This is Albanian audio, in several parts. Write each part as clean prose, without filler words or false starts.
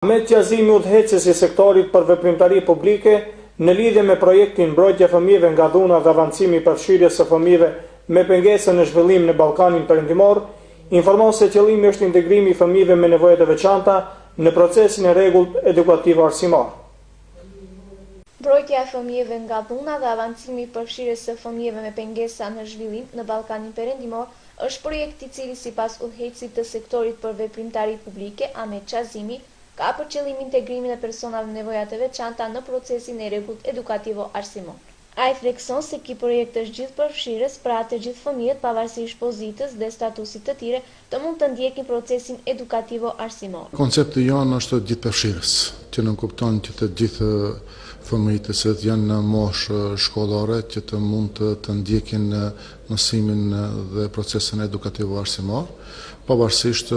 Ahmet Qazimi udhëheqës i sektorit për veprimtari publike në lidhje me projektin Mbrojtja e fëmijëve nga dhuna dhe avancimi i përfshirjes së fëmijëve me pengesa në zhvillim në Ballkanin Perëndimor, informon se qëllimi është integrimi i fëmijëve me nevoja të veçanta në procesin e rregullt edukativo-arsimor. Mbrojtja e fëmijëve nga dhuna dhe avancimi i përfshirjes së fëmijëve me pengesa në zhvillim në Ballkanin Perëndimor është projekt i cili sipas udhëheqësit të sektorit për veprimtari publike, Ahmet Qazimi, ka për qëllim integrimin e personave me nevoja të veçanta në procesin e rregullt edukativo-arsimor. Ai thekson se ky projekt është gjithëpërfshirës, pra të gjithë fëmijët pavarësisht pozitës dhe statusit të tyre të mund të ndjekin procesin edukativo-arsimor. Koncepti jonë është gjithëpërfshirës, që nënkupton që të gjithë fëmijët të cilët janë në moshë shkollore që të mund të, të ndjekin mësimin dhe procesin edukativo-arsimor, pavarësisht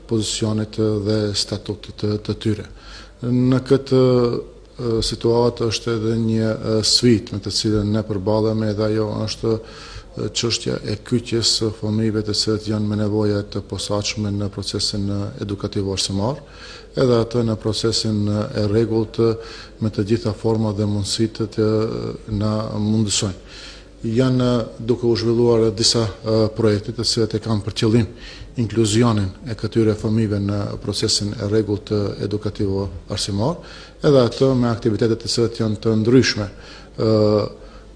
pozicionit dhe statutit të, të tyre. Në këtë situatë është edhe një sfidë me të cilën ne përballemi edhe ajo është çështja e kyçjes së fëmijëve të cilët janë me nevoja të posaçme në procesin edukativo-arsimor, edhe atë në procesin e rregullt me të gjitha format dhe mundësitë që na mundësojnë. Janë duke u zhvilluar disa projekte të cilat e kanë për qëllim inkluzionin e këtyre fëmijëve në procesin e rregullt edukativo-arsimor, edhe atë me aktivitete të cilat janë të ndryshme,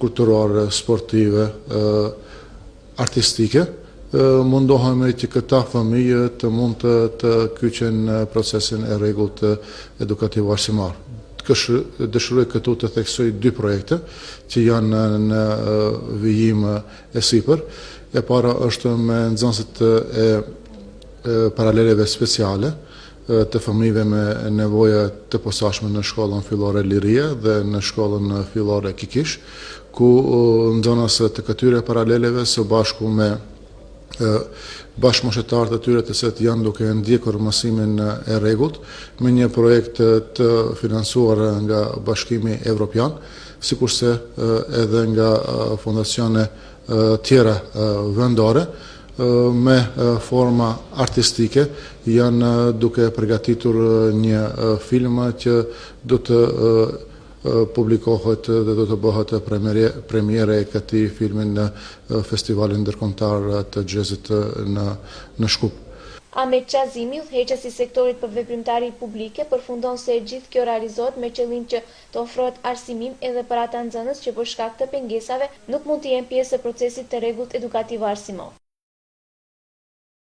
kulturore, sportive, artistike, mundohemi që këta fëmijë të mund të, të kyçen në procesin e rregullt edukativo-arsimor. Dëshiroj këtu të theksoj dy projekte që janë në vijim e sipër. E para është me nxënësit e paraleleve speciale të fëmijëve me nevoja të posaçme në shkollën fillore Liria dhe në shkollën fillore Kikish, ku nxënës të këtyre paraleleve së bashku me bashkëmoshetarët e tyre të cilët janë duke ndjekur mësimin e rregullt me një projekt të financuar nga Bashkimi Evropian, sikurse edhe nga fondacione tjera vendore me forma artistike janë duke përgatitur një film që do të publikohet dhe do të bëhet premiere e këtij filmi në Festivalin Ndërkombëtar të Xhezit në në Shkup. Ahmet Qazimi, udhëheqës i sektorit për veprimtari publike, përfundon se e gjithë kjo realizohet me qëllim që të ofrohet arsimim edhe për ata nxënës që për shkak të pengesave nuk mund të jenë pjesë e procesit të rregullt edukativo-arsimor.